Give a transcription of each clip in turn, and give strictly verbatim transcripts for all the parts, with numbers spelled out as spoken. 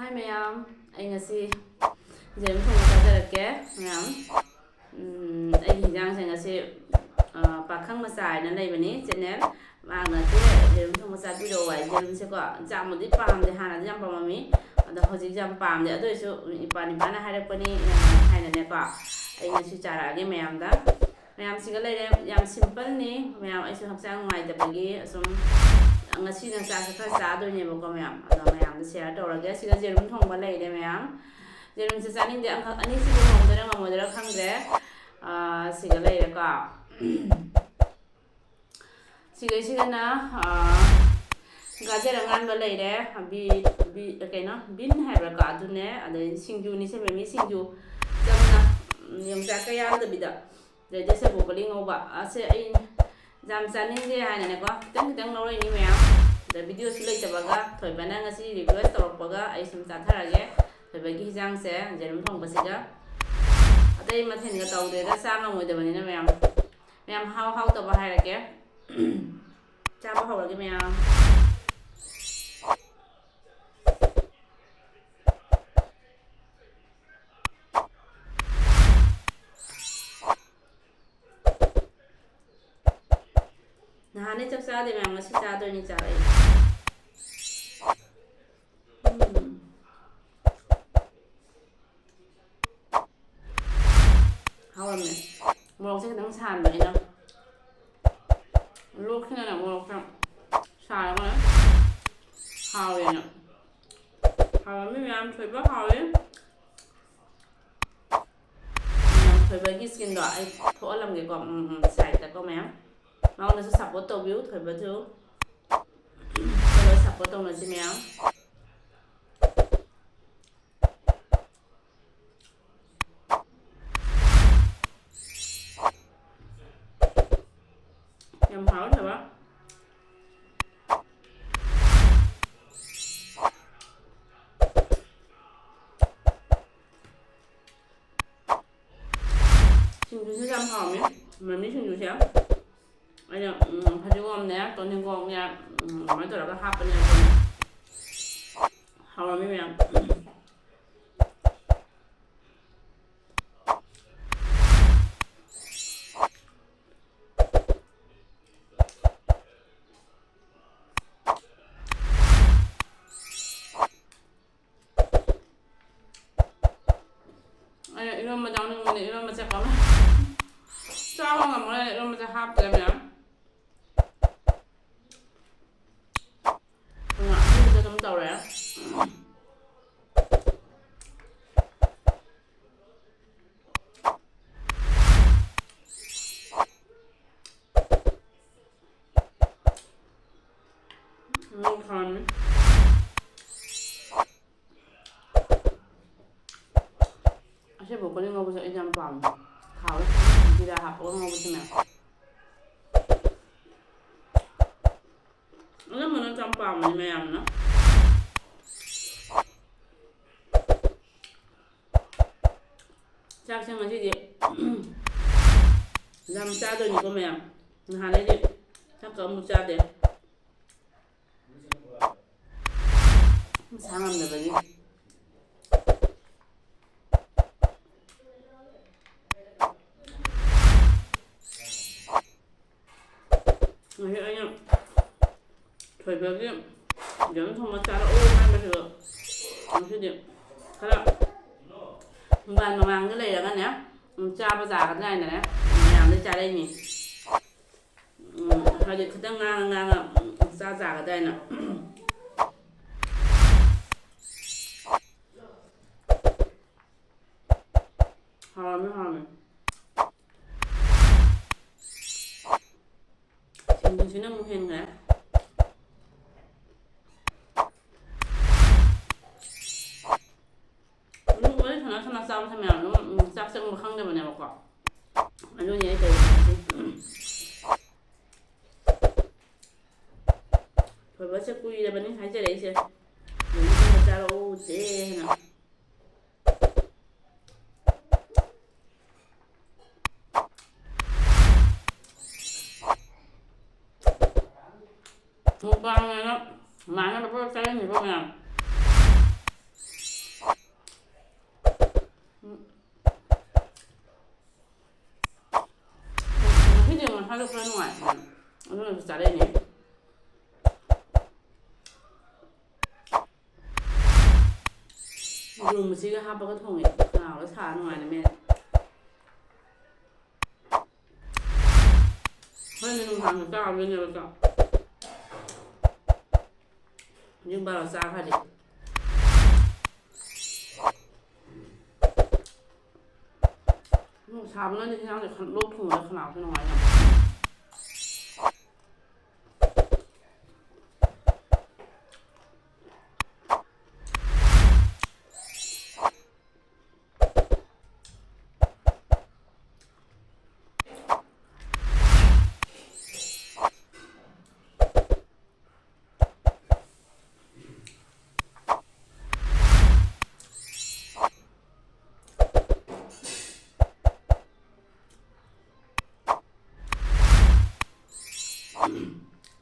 ꯍꯥꯏ ꯃꯌꯥꯝ, ꯑꯩ ꯉꯁꯤ ꯌꯦꯔꯨꯝ ꯊꯣꯡꯕ ꯆꯥꯖꯔꯛꯀꯦ ꯃꯌꯥꯝ꯫ ꯎꯝ, ꯑꯩꯒꯤ ꯍꯤꯟꯖꯥꯡꯁꯦ ꯉꯁꯤ, ꯑ, ꯄꯥꯈꯪ ꯃꯆꯥ ꯍꯥꯏꯅ ꯂꯩꯕꯅꯤ channel꯫ ꯃꯥꯅ "ꯆꯦ, ꯌꯦꯔꯨꯝ ꯊꯣꯡꯕ ꯆꯥꯕꯤꯔꯛꯑꯣ" ꯍꯥꯏ꯫ ꯌꯦꯔꯨꯝꯁꯦꯀꯣ, ꯆꯥꯝꯕꯨꯗꯤ ꯄꯥꯝꯗꯦ, ꯍꯥꯟꯅꯗꯤ ꯌꯥꯝ ꯄꯥꯝꯃꯝꯃꯤ, ꯑꯗꯣ ꯍꯧꯖꯤꯛꯇꯤ ꯌꯥꯝ ꯄꯥꯝꯗꯦ꯫ ꯑꯗꯨ ꯑꯣꯏꯔꯁꯨ ꯏꯄꯥ ꯅꯤꯄꯥꯅ ꯍꯥꯏꯔꯛꯄꯅꯤ, ꯑ, ꯍꯥꯏꯅꯅꯦꯀꯣ, ꯑꯩ ꯉꯁꯤ ꯆꯥꯔꯛꯑꯒꯦ ꯃꯌꯥꯝꯗ꯫ ꯃꯌꯥꯝꯁꯤꯒ ꯂꯩꯔꯦ꯫ ꯌꯥꯝ simpleꯅꯤ ꯃꯌꯥꯝ, ꯑꯩꯁꯨ ꯍꯛꯆꯥꯡ ꯅꯨꯡꯉꯥꯏꯇꯕꯒꯤ ꯑꯁꯨꯝ ꯉꯁꯤꯅ ꯆꯥꯛꯁꯦ ꯈꯔ ꯆꯥꯗꯣꯏꯅꯦꯕꯀꯣ ꯃꯌꯥꯝ, ꯑꯗꯣ ꯃꯌꯥꯝꯗ share ꯇꯧꯔꯒꯦ꯫ ꯁꯤꯒ ꯌꯦꯔꯨꯝ ꯊꯣꯡꯕ ꯂꯩꯔꯦ ꯃꯌꯥꯝ꯫ ꯌꯦꯔꯨꯝꯁꯦ ꯆꯥꯅꯤꯡꯗꯦ, ꯑꯃꯈꯛ ꯑꯅꯤꯁꯤꯕꯨ ꯉꯝꯗꯣꯏꯔꯥ ꯉꯝꯃꯣꯏꯗꯣꯏꯔꯥ ꯈꯪꯗ꯭ꯔꯦ꯫ ꯑꯥ, ꯁꯤꯒ ꯂꯩꯔꯦꯀꯣ꯫ ꯁꯤꯒꯩꯁꯤꯒꯅ, ꯑꯥ, ꯒꯥꯖꯔ ꯑꯉꯥꯟꯕ ꯂꯩꯔꯦ, ꯕꯤ-, ꯕꯤ-, ꯀꯩꯅꯣ, bean ꯍꯥꯏꯕ꯭ꯔꯥꯀꯣ, ꯑꯗꯨꯅꯦ, ꯑꯗꯩ ꯁꯤꯡꯖꯨꯅꯤ ꯁꯦꯝꯃꯦ, ꯃꯤ ꯁꯤꯡꯖꯨ ꯆꯝꯅ, ꯎꯝ, ꯌꯣꯡꯆꯥꯛꯀ ꯌꯥꯎꯗꯕꯤꯗ꯫ ꯑꯗꯩꯗꯤ ꯁꯦ ꯕ꯭ꯔꯣꯀꯣꯂꯤ ꯉꯧꯕ꯫ ꯑꯁꯦ ꯑꯩ ꯌꯥꯝ ꯆꯥꯅꯤꯡꯗꯦ ꯍꯥꯏꯅꯅꯦꯀꯣ, ꯈꯤꯇꯪ ꯈꯤꯇꯪ ꯂꯧꯔꯛꯏꯅꯤ ꯃꯌꯥꯝ꯫ ꯑꯗ videoꯁꯨ ꯂꯩꯇꯕꯒ, ꯊꯣꯏꯕꯅ ꯉꯁꯤ request ꯇꯧꯔꯛꯄꯒ ꯑꯩ ꯁꯨꯝ ꯆꯥꯊꯔꯒꯦ꯫ ꯊꯣꯏꯕꯒꯤ ꯍꯤꯟꯖꯥꯡꯁꯦ, ꯌꯦꯔꯨꯝ ꯊꯣꯡꯕꯁꯤꯒ꯫ ꯑꯇꯩ ꯃꯊꯦꯜꯒ ꯇꯧꯗ꯭ꯔꯦꯗ, ꯆꯥ ꯉꯝꯃꯣꯏꯗꯕꯅꯤꯅ ꯃꯌꯥꯝ꯫ ꯃꯌꯥꯝ ꯍꯥꯎ ꯍꯥꯎꯇꯕ ꯍꯥꯏꯔꯛꯀꯦ꯫ ꯆꯥꯕ ꯍꯧꯔꯒꯦ ꯃꯌꯥꯝ꯫ ꯅꯍꯥꯟꯗꯩ ꯆꯥꯛ ꯆꯥꯗꯦ ꯃꯌꯥꯝ, ꯉꯁꯤ ꯆꯥꯗꯣꯏꯅꯤ ꯆꯥꯔꯛꯏ꯫ ꯎꯝ꯫ ꯍꯥꯎꯔꯝꯃꯦ꯫ ꯃꯣꯔꯣꯛꯁꯦ ꯈꯤꯇꯪ ꯁꯥꯍꯟꯕ ꯑꯩꯅ꯫ ꯂꯣꯛꯁꯤꯅꯅꯦ ꯃꯣꯔꯣꯛꯁꯦ ꯁꯥꯔꯒꯅꯦ ꯍꯥꯎꯋꯦꯅ꯫ ꯍꯥꯎꯔꯝꯃꯤ ꯃꯌꯥꯝ, ꯊꯣꯏꯕ ꯍꯥꯎꯋꯦ꯫ ꯃꯌꯥꯝ ꯊꯣꯏꯕꯒꯤ skinꯗꯣ ꯑꯩ ꯊꯣꯛꯍꯜꯂꯝꯒꯦꯀꯣ, ꯎꯝ, ꯎꯝ, sideꯇꯀꯣ ꯃꯌꯥꯝ꯫ ꯃꯉꯣꯟꯗꯁꯨ support ꯇꯧꯕꯤꯌꯨ, ꯊꯣꯏꯕꯁꯨ꯫ ꯊꯣꯏꯕ support ꯇꯧꯅꯁꯤ ꯃꯌꯥꯝ꯫ ꯌꯥꯝ ꯍꯥꯎꯋꯦ ꯊꯣꯏꯕ꯫ ꯁꯤꯡꯖꯨꯁꯨ ꯌꯥꯝ ꯍꯥꯎꯔꯝꯃꯤ, ꯃꯃꯤ ꯁꯤꯡꯖꯨꯁꯦ꯫ ꯑꯩꯅ, ꯎꯝ, ꯐꯗꯤꯒꯣꯝꯅꯦ, ꯇꯣꯅꯤꯡꯀꯣꯛꯅꯦ, ꯎꯝ, ꯑꯗꯨꯃꯥꯏꯅ ꯇꯧꯔꯒ ꯍꯥꯞꯄꯅꯦꯕꯀꯣ꯫ ꯍꯥꯎꯔꯝꯃꯤ꯫ ꯃꯤ ꯃꯌꯥꯝ꯫ ꯑꯩꯅ ꯏꯔꯣꯟꯕ ꯆꯥꯅꯤꯡꯕꯅꯦ, ꯏꯔꯣꯟꯕꯁꯦ ꯀꯃꯥꯏ ꯆꯥꯕ ꯉꯝꯃꯣꯏ, ꯏꯔꯣꯟꯕꯁꯦ ꯍꯥꯞꯇ꯭ꯔꯦ ꯃꯌꯥꯝ꯫ ꯑꯗꯨꯅ ꯑꯁꯤꯕꯨꯗ ꯑꯗꯨꯝ ꯇꯧꯔꯦ꯫ ꯎꯝ, ꯈꯥꯝꯃꯤ꯫ ꯑꯁꯤ ꯕ꯭ꯔꯣꯀꯣꯂꯤ ꯉꯧꯕꯁꯦ ꯑꯩꯗꯤ ꯌꯥꯝ ꯄꯥꯝꯃꯦ꯫ ꯍꯥꯎꯋꯦ꯫ ꯖꯤꯔꯥ ꯍꯥꯞꯄꯒ ꯉꯧꯕꯁꯤꯅꯦ꯫ ꯑꯅꯝꯕꯅ ꯌꯥꯝ ꯄꯥꯝꯕꯅꯤ ꯃꯌꯥꯝꯅ꯫ ꯆꯥꯛꯁꯦ ꯉꯁꯤꯗꯤ ꯌꯥꯝ ꯆꯥꯗꯣꯏꯅꯤꯀꯣ ꯃꯌꯥꯝ꯫ ꯅꯍꯥꯟꯗꯩꯗꯤ ꯆꯥꯛꯀ ꯑꯃꯨꯛ ꯆꯥꯗꯦ꯫ ꯃꯁꯥ ꯉꯝꯗꯕꯒꯤ꯫ ꯉꯁꯤ ꯑꯩꯅ ꯊꯣꯏꯕꯒꯤ ꯌꯦꯔꯨꯝ ꯊꯣꯡꯕ ꯆꯥꯔꯛꯑꯣ ꯍꯥꯏꯕꯁꯤꯗ ꯉꯁꯤꯗꯤ ꯈꯔ ꯃꯣꯕꯥꯏꯜ ꯃꯃꯥꯡꯗ ꯂꯩꯔꯒꯅꯦ, ꯎꯝ, ꯆꯥꯕ ꯌꯥꯒꯗ꯭ꯔꯥ ꯍꯥꯏꯅꯅꯦ ꯃꯌꯥꯝꯗꯩ ꯆꯥꯔꯛꯏꯅꯤ꯫ ꯎꯝ, ꯍꯥꯏꯗꯤ ꯈꯤꯇꯪ ꯉꯥꯡꯉ ꯉꯥꯡꯉ, ꯎꯝ, ꯆꯥ ꯆꯥꯒꯗ꯭ꯔꯥ ꯍꯥꯏꯅ꯫ ꯍꯥꯎꯔꯝꯃꯦ, ꯍꯥꯎꯔꯝꯃꯦ꯫ ꯁꯤꯡꯖꯨꯁꯤꯅ ꯑꯃꯨꯛ ꯍꯦꯟꯈ꯭ꯔꯦ꯫ ꯑꯗꯨꯝ ꯋꯥꯔꯤ ꯁꯥꯟꯅ ꯁꯥꯟꯅ ꯆꯥꯕꯁꯦ ꯃꯌꯥꯝ ꯑꯗꯨꯝ, ꯎꯝ, ꯆꯥꯛ ꯆꯪꯕ ꯈꯪꯗꯕꯅꯦꯕꯀꯣ꯫ ꯑꯗꯨꯅꯤ ꯑꯩ ꯇꯧꯔꯤꯁꯦ ꯉꯁꯤ꯫ ꯊꯣꯏꯕꯁꯦ ꯀꯨꯏꯔꯕꯅꯤ ꯍꯥꯏꯖꯔꯛꯏꯁꯦ, ꯌꯦꯔꯨꯝ ꯊꯣꯡꯕ ꯆꯥꯔꯛꯎ ꯆꯦ ꯍꯥꯏꯅ꯫ ꯃꯨꯛꯕꯥꯡ ꯍꯥꯏꯅ ꯃꯥꯟꯅꯕ ꯄꯣꯠ ꯆꯥꯔꯝꯃꯤꯕ ꯃꯌꯥꯝ꯫ ꯑꯗꯨ ꯈꯔ ꯅꯨꯡꯉꯥꯏ꯫ ꯑꯗꯨꯅꯁꯨ ꯆꯥꯔꯛꯏꯅꯦ꯫ ꯌꯦꯔꯨꯝ ꯑꯁꯤꯒ ꯍꯥꯞꯄꯒ ꯊꯣꯡꯉꯦ꯫ ꯈꯅꯥꯎꯗ ꯁꯥ ꯅꯨꯡꯉꯥꯏꯅ ꯃꯦꯠꯂꯦ꯫ ꯍꯣꯔꯦꯟꯗꯤ ꯅꯨꯡꯗꯥꯡꯗ ꯆꯥꯔꯗꯣꯏꯅꯦꯕ ꯆꯥꯛ꯫ ꯄꯨꯡ ꯕꯥꯔꯣ ꯆꯥꯈ꯭ꯔꯗꯤ꯫ ꯎꯝ, ꯁꯥꯕꯅꯅꯦ ꯍꯤꯟꯖꯥꯡꯁꯦ ꯈꯟ-, ꯂꯣꯛ ꯊꯨꯡꯕꯗ ꯈꯅꯥꯎꯁꯦ ꯅꯨꯡꯉꯥꯏ ꯌꯥꯝ꯫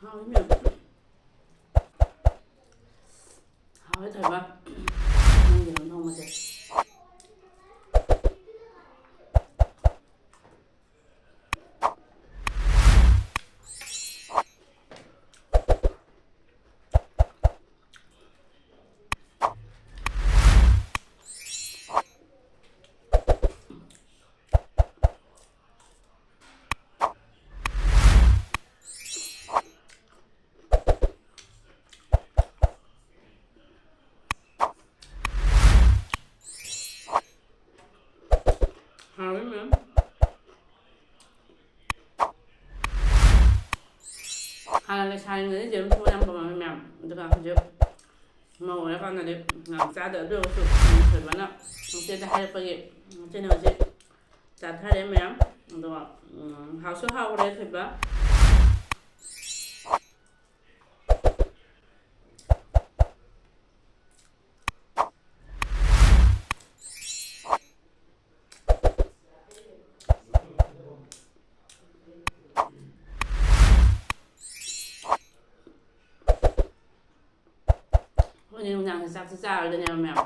ꯍꯥꯎꯋꯤ ꯃꯦꯝ꯫ ꯍꯥꯎꯋꯦ ꯊꯣꯏꯕ꯫ ꯅꯪꯒꯤ ꯌꯦꯔꯨꯝ ꯊꯣꯡꯕꯁꯦ꯫ ꯍꯥꯎꯋꯤ ꯃꯦꯝ꯫ ꯍꯥꯟꯅ ꯂꯩꯁꯥꯔꯤꯉꯩꯗꯗꯤ ꯌꯦꯔꯨꯝ ꯊꯣꯡꯕ ꯌꯥꯝ ꯄꯥꯝꯃꯝꯃꯦ ꯃꯦꯝ, ꯑꯗꯨꯒ ꯍꯧꯖꯤꯛ ꯃꯧ ꯑꯣꯏꯔꯀꯥꯟꯗꯗꯤ ꯌꯥꯝ ꯆꯥꯗꯦ꯫ ꯑꯗꯨ ꯑꯣꯏꯔꯒꯁꯨ ꯊꯣꯏꯕꯅ ꯏꯆꯦꯗ ꯍꯥꯏꯔꯛꯄꯒꯤ ꯏꯆꯦꯅ ꯍꯧꯖꯤꯛ ꯆꯥꯊꯔꯦ ꯃꯌꯥꯝ꯫ ꯑꯗꯨꯒ, ꯎꯝ, ꯍꯥꯎꯁꯨ ꯍꯥꯎꯔꯦ ꯊꯣꯏꯕ꯫ ꯑꯩꯈꯣꯏꯗꯤ ꯅꯨꯡꯗꯥꯡꯁꯦ ꯆꯥꯛꯁꯦ ꯆꯥꯔꯣꯏꯗꯣꯏꯅꯦꯕ ꯃꯌꯥꯝ꯫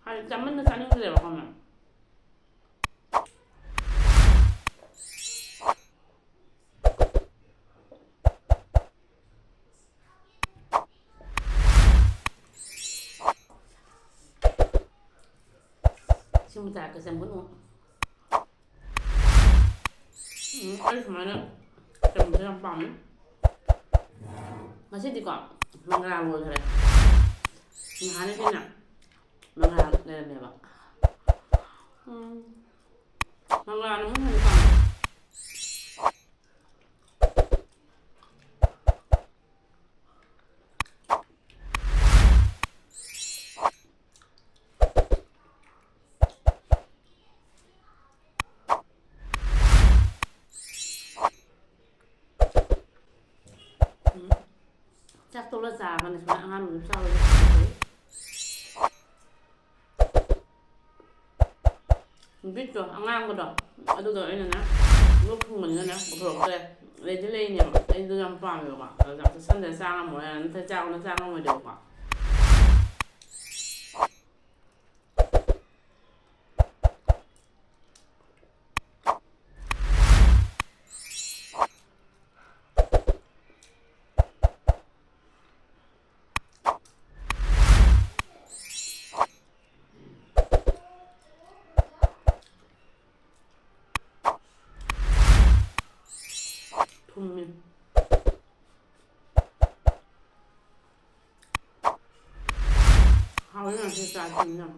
ꯍꯥꯏꯗꯤ ꯆꯥꯃꯟꯅ ꯆꯥꯅꯤꯡꯗ꯭ꯔꯦꯕꯀꯣ, ꯃꯌꯥꯝ꯫ ꯁꯤ ꯃꯆꯥ ꯀꯆꯝꯐꯨꯠ ꯑꯃꯨꯛ꯫ ꯎꯝ, ꯑꯩ ꯁꯨꯃꯥꯏꯅ ꯆꯝꯕꯁꯦ ꯌꯥꯝ ꯄꯥꯝꯃꯦ꯫ ꯉꯁꯤꯗꯤꯀꯣ, ꯃꯪꯒ꯭ꯔꯥ ꯂꯣꯏꯈ꯭ꯔꯦ꯫ ꯅꯍꯥꯟꯗꯩ ꯑꯩꯅ ꯃꯪꯒ꯭ꯔꯥ ꯂꯩꯔꯝꯃꯦꯕ꯫ ꯎꯝ, ꯃꯪꯒ꯭ꯔꯥꯅ ꯑꯃꯨꯛ ꯍꯦꯟꯅ ꯄꯥꯝꯃꯦ꯫ ꯎꯝ꯫ ꯆꯥꯛ ꯇꯣꯛꯂ ꯆꯥꯕꯅ ꯁꯨꯃꯥꯏꯅ ꯑꯉꯥꯡ ꯅꯨꯕꯤ ꯆꯥꯎꯔꯗꯤ ꯐꯩ꯫ ꯕꯤꯠꯇꯣ ꯑꯉꯥꯡꯕꯗꯣ, ꯑꯗꯨꯗꯣ ꯑꯩꯅꯅꯦ, ꯂꯣꯛ ꯊꯨꯡꯕꯅꯤꯅꯅꯦ, ꯄꯨꯊꯣꯔꯛꯇ꯭ꯔꯦ꯫ ꯂꯩꯗꯤ ꯂꯩꯅꯦꯕ, ꯑꯩꯗꯣ ꯌꯥꯝ ꯄꯥꯝꯃꯦꯕꯀꯣ꯫ ꯑꯗꯣ ꯆꯥꯛ ꯆꯥꯁꯟꯗ꯭ꯔꯦ, ꯆꯥ ꯉꯝꯃꯣꯏ ꯍꯥꯏꯅ ꯅꯠꯇ꯭ꯔ ꯆꯥꯕꯅ ꯆꯥ ꯉꯝꯃꯣꯏꯗꯕꯀꯣ꯫ ꯊꯨꯝꯃꯦ꯫ ꯍꯥꯎꯋꯦ ꯉꯁꯤ ꯆꯥ ꯊꯨꯝ ꯌꯥꯝ꯫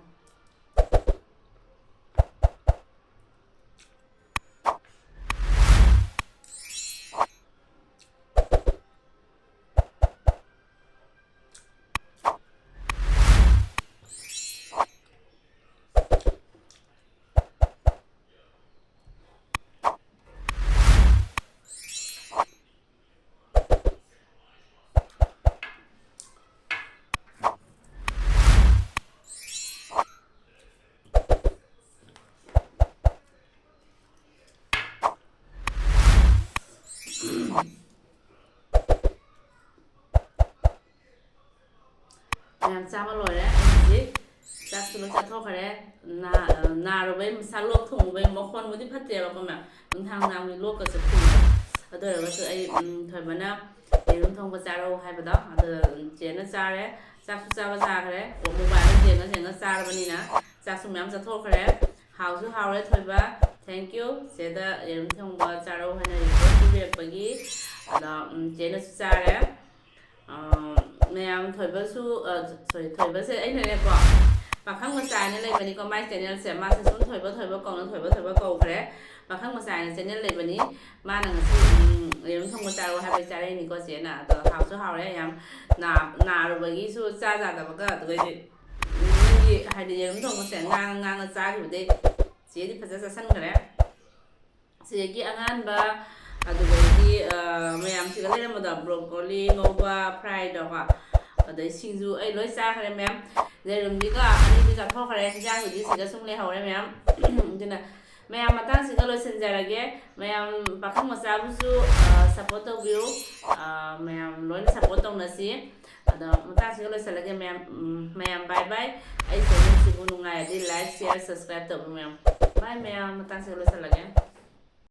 ꯆꯥꯕ ꯂꯣꯏꯔꯦ꯫ ꯑꯩ ꯍꯧꯖꯤꯛ ꯆꯥꯛꯁꯨ ꯂꯣꯏ ꯆꯥꯊꯣꯛꯈ꯭ꯔꯦ꯫ ꯅꯥ-, ꯅꯥꯔꯨꯕꯩ, ꯃꯁꯥ ꯂꯣꯛ ꯊꯨꯡꯉꯨꯕꯩ ꯃꯈꯣꯟꯕꯨꯗꯤ ꯐꯠꯇꯦꯕꯀꯣ ꯃꯌꯥꯝ, ꯅꯨꯡꯗꯥꯡ ꯅꯨꯡꯗꯥꯡꯒꯤ ꯂꯣꯛꯀꯁꯦ ꯈꯨꯕ꯫ ꯑꯗꯨ ꯑꯣꯏꯔꯒꯁꯨ ꯑꯩ, ꯎꯝ, ꯊꯣꯏꯕꯅ ꯌꯦꯔꯨꯝ ꯊꯣꯡꯕ ꯆꯥꯔꯛꯎ ꯍꯥꯏꯕꯗꯣ, ꯑꯗꯨ, ꯎꯝ, ꯆꯦꯅ ꯆꯥꯔꯦ꯫ ꯆꯥꯛꯁꯨ ꯆꯥꯕ ꯆꯥꯈ꯭ꯔꯦ꯫ ꯃꯣꯕꯥꯏꯜꯗ ꯌꯦꯡꯉ ꯌꯦꯡꯉ ꯆꯥꯔꯕꯅꯤꯅ ꯆꯥꯛꯁꯨ ꯃꯌꯥꯝ ꯆꯥꯊꯣꯛꯈ꯭ꯔꯦ꯫ ꯍꯥꯎꯁꯨ ꯍꯥꯎꯔꯦ ꯊꯣꯏꯕ꯫ Thank you ꯆꯦꯗ ꯌꯦꯔꯨꯝ ꯊꯣꯡꯕ ꯆꯥꯔꯛꯎ ꯍꯥꯏꯅ request ꯄꯤꯕꯤꯔꯛꯄꯒꯤ꯫ ꯑꯗꯣ, ꯎꯝ, ꯆꯦꯅꯁꯨ ꯆꯥꯔꯦ꯫ ꯑ, ꯃꯌꯥꯝ ꯊꯣꯏꯕꯁꯨ, ꯑ, sorry, ꯊꯣꯏꯕꯁꯦ ꯑꯩꯅꯅꯦꯀꯣ, ꯄꯥꯈꯪ ꯃꯆꯥ ꯍꯥꯏꯅ ꯂꯩꯕꯅꯤꯀꯣ ꯃꯥꯏ channelꯁꯦ꯫ ꯃꯥꯁꯦ ꯁꯨꯝ ꯊꯣꯏꯕ ꯊꯣꯏꯕ ꯀꯧꯅ ꯊꯣꯏꯕ ꯊꯣꯏꯕ ꯀꯧꯈ꯭ꯔꯦ꯫ ꯄꯥꯈꯪ ꯃꯆꯥ ꯍꯥꯏꯅ channel ꯂꯩꯕꯅꯤ꯫ ꯃꯥꯅ ꯉꯁꯤ, ꯎꯝ, ꯌꯦꯔꯨꯝ ꯊꯣꯡꯕ ꯆꯥꯔꯛꯑꯣ ꯍꯥꯏꯕꯒꯤ ꯆꯥꯔꯛꯏꯅꯤꯀꯣ ꯆꯦꯅ꯫ ꯑꯗꯣ ꯍꯥꯎꯁꯨ ꯍꯥꯎꯔꯦ ꯌꯥꯝ꯫ ꯅꯥ-, ꯅꯥꯔꯨꯕꯒꯤꯁꯨ ꯆꯥ ꯌꯥꯗꯕꯒ, ꯑꯗꯨꯒꯩꯗꯤ ꯅꯪꯒꯤ ꯍꯥꯏꯗꯤ ꯌꯦꯔꯨꯝ ꯊꯣꯡꯕꯁꯦ ꯉꯥꯡꯉ ꯉꯥꯡꯉ ꯆꯥꯈꯤꯕꯗꯩ ꯆꯦꯗꯤ ꯐꯖ ꯆꯥꯁꯟꯈ꯭ꯔꯦ꯫ ꯁꯤꯗꯒꯤ ꯑꯉꯥꯟꯕ, ꯑꯗꯨꯗꯒꯤ, ꯑ, ꯃꯌꯥꯝꯁꯤꯒ ꯂꯩꯔꯝꯕꯗꯣ, broccoli ꯉꯧꯕ, fryꯗꯀꯣ, ꯑꯗꯩ ꯁꯤꯡꯖꯨ ꯑꯩ ꯂꯣꯏ ꯆꯥꯈ꯭ꯔꯦ ꯃꯌꯥꯝ꯫ ꯌꯦꯔꯨꯝꯗꯤꯀꯣ ꯑꯅꯤꯗꯤ ꯆꯥꯊꯣꯛꯈ꯭ꯔꯦ, ꯍꯤꯟꯖꯥꯡꯗꯨꯗꯤ ꯁꯤꯗ ꯁꯨꯝ ꯂꯩꯍꯧꯔꯦ ꯃꯌꯥꯝ꯫ ꯑꯗꯨꯅ ꯃꯌꯥꯝ ꯃꯇꯥꯡꯁꯤꯒ ꯂꯣꯏꯁꯤꯟꯖꯔꯒꯦ꯫ ꯃꯌꯥꯝ ꯄꯥꯈꯪ ꯃꯆꯥꯕꯨꯁꯨ, ꯑ, support ꯇꯧꯕꯤꯌꯨ꯫ ꯑ, ꯃꯌꯥꯝ ꯂꯣꯏꯅ support ꯇꯧꯅꯁꯤ꯫ ꯑꯗꯣ ꯃꯇꯥꯡꯁꯤꯒ ꯂꯣꯏꯁꯤꯜꯂꯒꯦ ꯃꯌꯥꯝ꯫ ꯎꯝ, ꯃꯌꯥꯝ bye bye꯫ ꯑꯩ channelꯁꯤꯕꯨ ꯅꯨꯡꯉꯥꯏꯔꯗꯤ like, share, subscribe ꯇꯧꯕꯤꯌꯨ ꯃꯌꯥꯝ꯫ Bye ꯃꯌꯥꯝ, ꯃꯇꯥꯡꯁꯤꯒ ꯂꯣꯏꯁꯤꯜꯂꯒꯦ꯫